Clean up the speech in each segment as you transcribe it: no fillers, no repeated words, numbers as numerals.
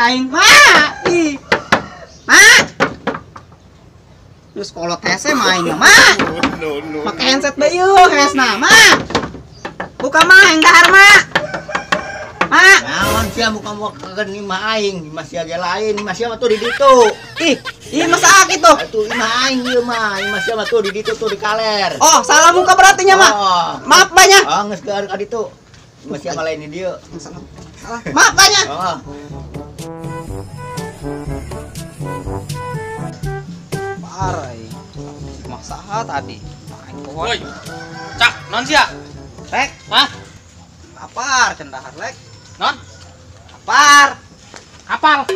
aing. Ma! Ih. Ma! Terus kolot hese mah aing mah. Make handset bae yeuh hesna, Ma. Buka mah aing dahar, Ma. Ma. Naon sia muka-muka keun imah aing, imah sia ge lain, imah sia mah tuh di ditu. Ih, imah saha kitu? Atuh imah aing ieu mah, imah sia mah tuh di ditu tuh di kaler. Oh, salah muka berarti nya, Ma. Oh. Maaf banyak. Oh, geus ka ditu. Imah sia mah lain di dieu. Salah. Maaf banyak. Oh. Parah. Imah saha tadi? Woi. Cak, non sia? Rek. Hah? Lapar cendahar, Lek. Non? Lapar. Kapal.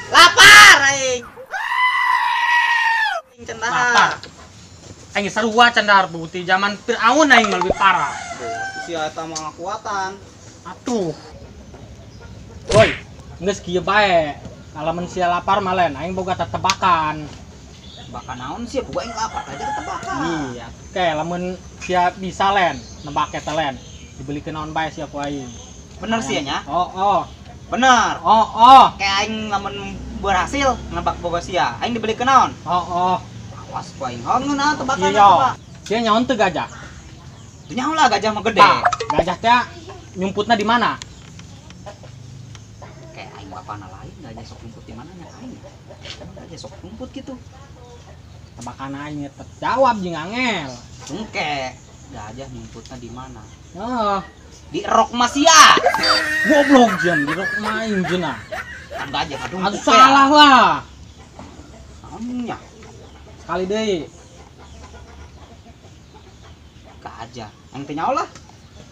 Lapar aing. Aing cendahar. Lapar. Aing sarua cendahar bukti zaman Firaun aing mah lebih parah. Sia eta mah ngakuatan. Atuh. Woi, geus kieu bae. Lamun sia lapar mah lain aing boga tetebakan. Tebakan naon sia? Boga aing lapar aja tetebakan. Iya, oke lamun sia bisa len nebak eta len. Dibelikeun naon bae sia ku aing. Bener sih nya? Oh, oh. Bener. Oh, oh. Kayak aing lamun berhasil nebak boga sia, aing dibelikeun naon? Oh, oh. Awas ku aing. Oh, ngeunah tebakan eta. Sia nyaon teu gajah? Teu nyaho lah gajah mah gede. Tah, gajah teh nyumputna di mana? Kayak aing bapana lain gajah sok nyumput di mana nya aing. Gajah sok nyumput gitu. Tebakan aing terjawab jeung angel. Engke. Gajah nyumputna di mana? Heeh. Di rok masia. Goblok jam di rok main jenah. Kan gajah aduh. Aduh salah lah. Naonnya? Sekali deui. Gajah. Yang teu nyaho lah.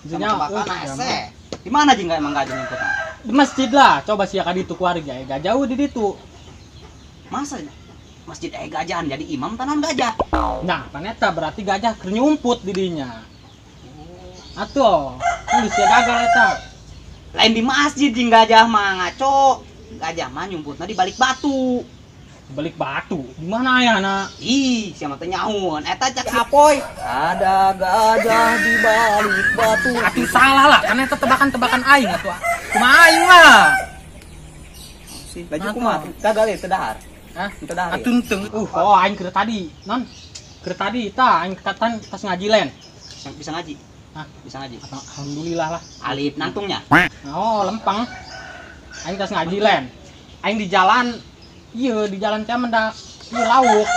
Nyaho tebakan hese. Di mana jeung emang gajah nyumputna? Di masjid lah. Coba sia ka ditu kuari ge gajah di ditu. Masa masjid aya gajahan jadi imam tanan gajah. Nah, paneta berarti gajah keur nyumput di dinya. Atuh, geus sia gagal eta. Lain di masjid jeung gajah mah ngaco. Gajah mah nyumputna di balik batu. Balik batu? Di mana ayana? Ih, sia mah teu nyahoeun. Eta cak sapoy. Ada gajah di balik batu. Atuh salah lah, kan eta tebakan-tebakan aing atuh. Kumaha aing lah. Sih, laju kumaha? Gagal ya teu dahar. Hah? Teu dahar. Atuh teu. Oh, aing keur tadi. Non. Keur tadi tah aing katan tas ngaji len. Bisa ngaji? Hah? Bisa ngaji? Alhamdulillah lah. Alif nangtungnya? Oh, lempeng. Aing tas ngaji len. Aing di jalan, iya di jalan teh mendak ieu lauk.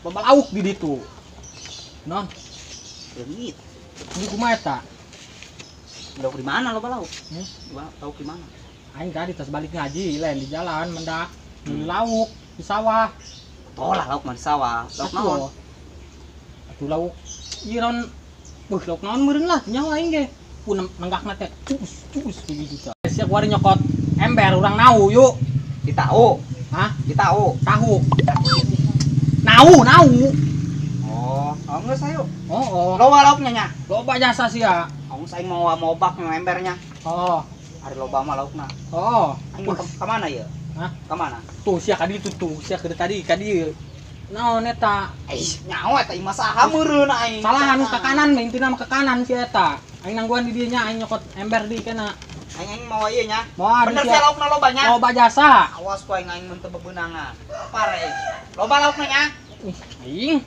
Loba lauk di ditu. Non. Leungit. Ini kumaha eta? Lauk di mana loba lauk? Hmm? Lauk di mana? Aing tadi tas balik ngaji len di jalan mendak beli lauk di sawah. Tolah lauk mah di sawah. Lauk naon? Atuh lauk ieu naon? Beuh, lauk naon meureun lah nyaho aing ge. Pun nenggakna teh cus cus begitu tah. Sia kuari nyokot ember urang nau yuk. Di tahu. Hah? Di tahu. Tahu. Nau, nau. Oh, oh geus ayo. Oh, oh. Loba lauknya nya. Loba jasa sia. Aung aing mau mobak embernya. Oh, ari loba mah laukna. Oh, aing ka mana ieu? Hah? Ka mana? Tuh sia ka ditu tuh, sia keur tadi ka dieu. Naon eta? Ih, nyaho eta imah saha meureun aing. Salah anu ka kanan, intina mah ka kanan sia eta. Aing nangguan di dieu nya, aing nyokot ember di kana. Aing aing mau ieu nya. Moal bener sia laukna loba nya. Loba jasa. Awas ku aing aing mun teu bebeunangan. Pare. Loba laukna nya. Ih, aing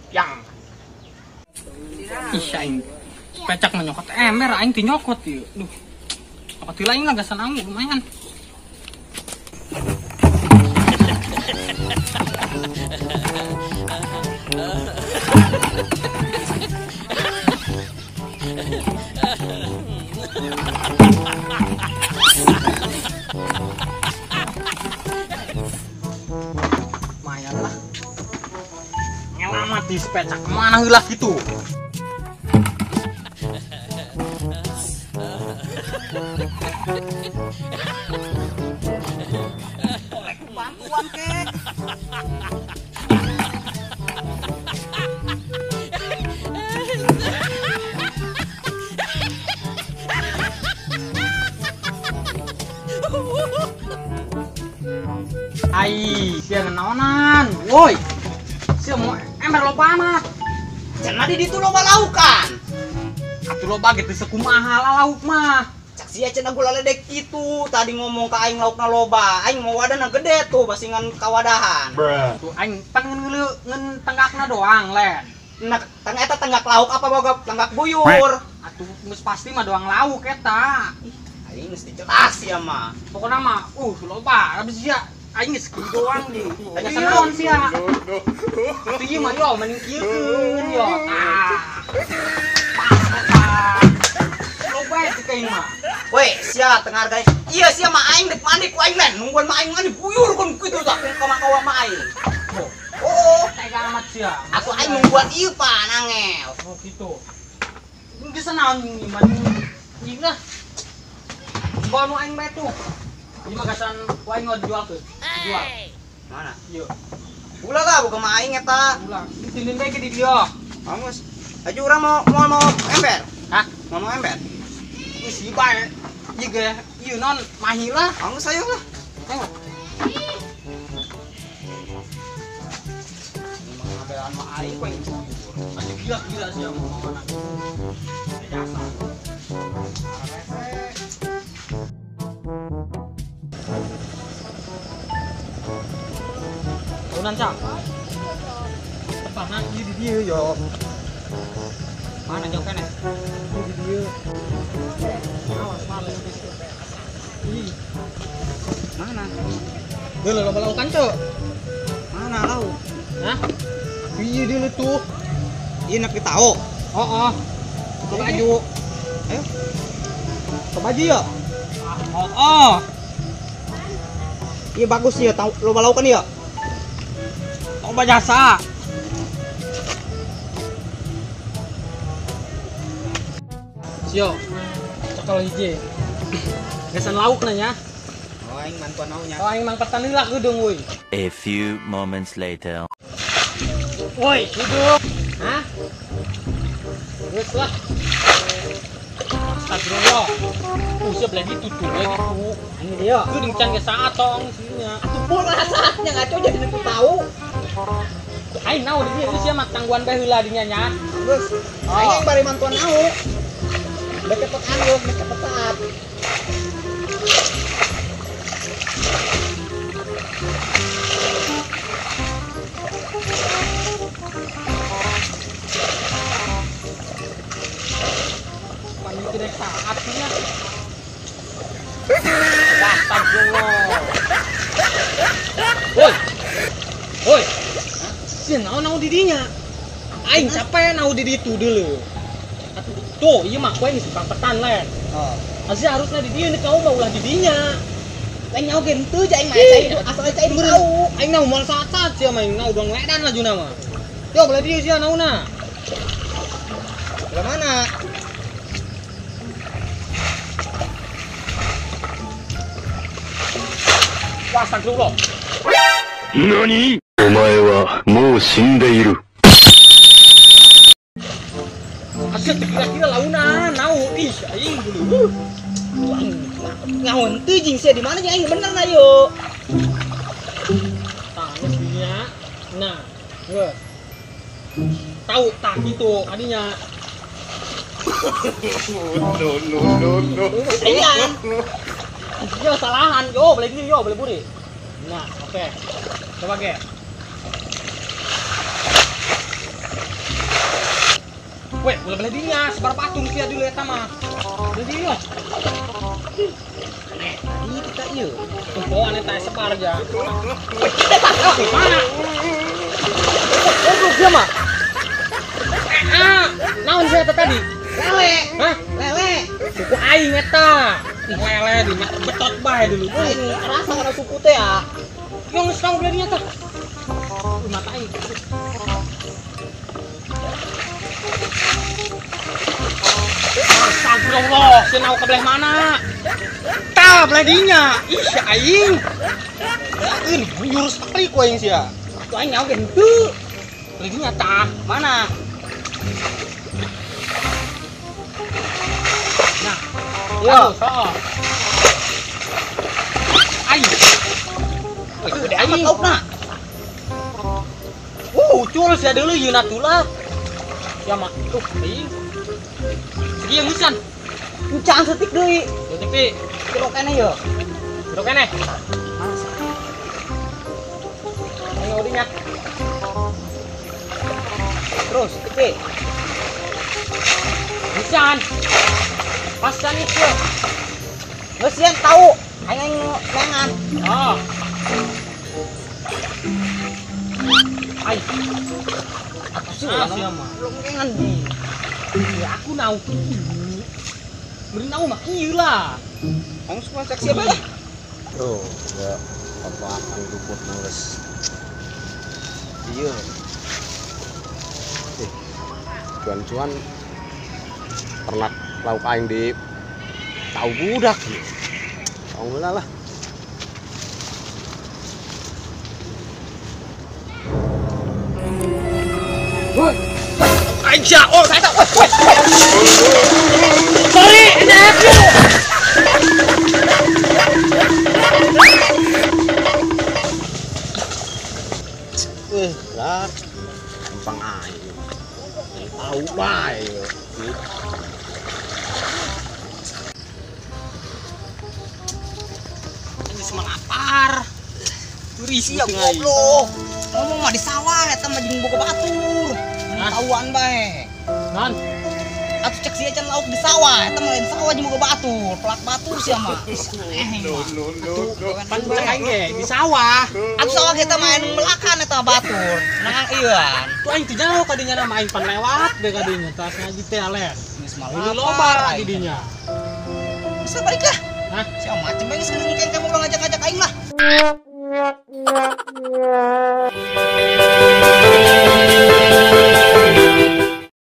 yang. Ih, aing pecak mah nyokot ember aing teu nyokot ieu. Duh. Nyokot heula aing lah gasan amu lumayan. Lumayan lah. Ngelamat di sepecak kemana heula gitu. Bantuan kek. Ai, sia naonan. Woi. Sia mau ember loba amat. Cenah di ditu loba laukan. Atuh loba gitu sekumaha lauk mah. Cak Sia cenah gula ledek kitu tadi ngomong ka aing laukna loba. Aing mau wadahna gede tuh basingan kawadahan. Tuh aing pan ngeun tenggakna doang, Len. Nah, tang eta tenggak lauk apa boga tenggak buyur? Atuh geus pasti mah doang lauk eta. Ih, aing geus dijelas sia mah. Pokona mah loba, habis sia aing geus kieu doang di. Biasa naon sia? Atuh ieu mah yo mending kieukeun yo. Tah. Pas eta. Loba eta aing mah. Weh, sia tengah harga. Iya sia mah aing dek mandi ku aing Len. Nungguan mah aing mandi buyur kun kitu tah ka makawa mah aing. Oh, tega amat sia. Aku aing nungguan ieu pan angel. Oh gitu. Geus naon mah ieu lah. Bawa nu aing bae tuh. Ieu mah gasan ku aing dijualkeun. Dijual. Mana? Ieu. Ulah lah buka mah aing eta. Ulah. Ditindin bae ke di dieu. Bagus. Aju urang mau ember. Hah? Mau ember. Geus ieu bae. Ieu ge ieu non mahi lah. Bagus ayo lah. Tengok. Ngabelaan mah aing ku aing buyur. Aja gila-gila sih mau mana. Jasa. Tahunan cak. Tepahna ieu di dieu yo. Mana jauh keneh? Ieu di dieu. Awas malu. Ih. Mana? Deuleu loba laukan teu? Mana lauk? Hah? Iya dulu tuh. Iya nak tahu. Oh. Ke baju. Ayo. Ke baju ya? Oh. Iya bagus ya, tahu loba laukan ya. Loba jasa. Sio. Cekal hiji. Gasan lauk nanya. Oh, aing bantuan naunya. Oh, aing mang petani lah geudung euy. A few moments later. Woi, duduk. Hah? Terus lah. Astagfirullah. Siap lagi tutup lagi tuh. Ini dia. Itu dingcan ke saat tong sininya. Atuh bola saatnya ngaco jadi aku tahu. Aing nau di dieu sia mah tangguan bae heula dinya nya. Terus, aing bari mantuan nau. Udah cepetan yo, udah cepetan. Tidak saatnya. Astagfirullah. Woi. Woi. Si naon di dinya. Aing capek nau di ditu deuleu. Tuh, ieu mah kowe geus tukang petan Len. Oh. Asli harusna di dieu kau mah ulah di dinya. Aing nyaho ge henteu aing mah cai asal cai tahu. Aing nau moal saat-saat sia mah aing nau dong ledan lajuna mah. Yo belah dieu sia nauna. Belah mana? Wah, astagfirullah. Nani? Omae wa mou shindeiru. Asli kira-kira launa nau ih aing dulu. Ngahon teu jeung sia di mana jeung aing bener na yo. Tah geus dinya. Nah, geus. Tahu tah kitu adinya. No no no no. Iya. Yo salahan, yo boleh gini, yo boleh buri. Nah, oke. Coba ge. Weh, boleh boleh dinya, sebar patung sia dulu eta mah. Boleh dinya. Aneh, tadi kita ieu. Tempoan eta sebar ja. Weh, kita tak mana? Goblok dia mah. Ah, naon sia eta tadi? Lele. Hah? Lele. Suku aing eta. Lele di betot bae dulu. Aing rasa kana suku teh ya. Yang geus tahu belinya tah. Mata aing. Astagfirullah, si nau ke belah mana? Tah belah dinya. Ih, aing. Yaeun buyur sekali ku aing sia. Tuh aing nyaho ge henteu. Belah dinya tah. Mana? Nah, yo. Heeh. Aing. Gede amat laukna. Ucul sia deuleu yeuna tulah. Ya mah, tuh aing. Segi yang hujan. Encan setik deui. Detik Pi. Kilo kene yo. Kilo kene. Ayo odinya. Terus, Pi. Pisan. Pasan itu. Geus sieun tahu. Aing lengan. Oh. Ai. Aku sih mah. Belum lengan di. Ya aku nau kieu. Beri nau mah kieu lah. Kamu suka seksi apa lah? Tuh, ya apa akan dukut nangis. Iya. Cuan-cuan ternak lauk aing di tahu budak. Tong heula lah. Woi. Aing sia, oh saya tak. Woi. Sorry, ini aku. Lah, gampang aing. Tahu bae. Ini semua lapar. Turis ya goblok. Ngomong mah di sawah eta mah jeung boga batur. Tauan bae. Non. Atuh cek sia can lauk di sawah, eta mah lain sawah jeung boga batur, pelak batur sia mah. No, no, no, no. Pan cek aing ge di sawah. Atuh sawah kita main melakan eta batur. Nang ieuan. Tuh aing teh jauh kadinya nama aing pan lewat deh kadinya tas ngaji teh alen. Geus mah Ini lobar di dinya. Bisa balik lah. Hah? Sia macem bae geus geuning kamu ngajak-ngajak aing lah.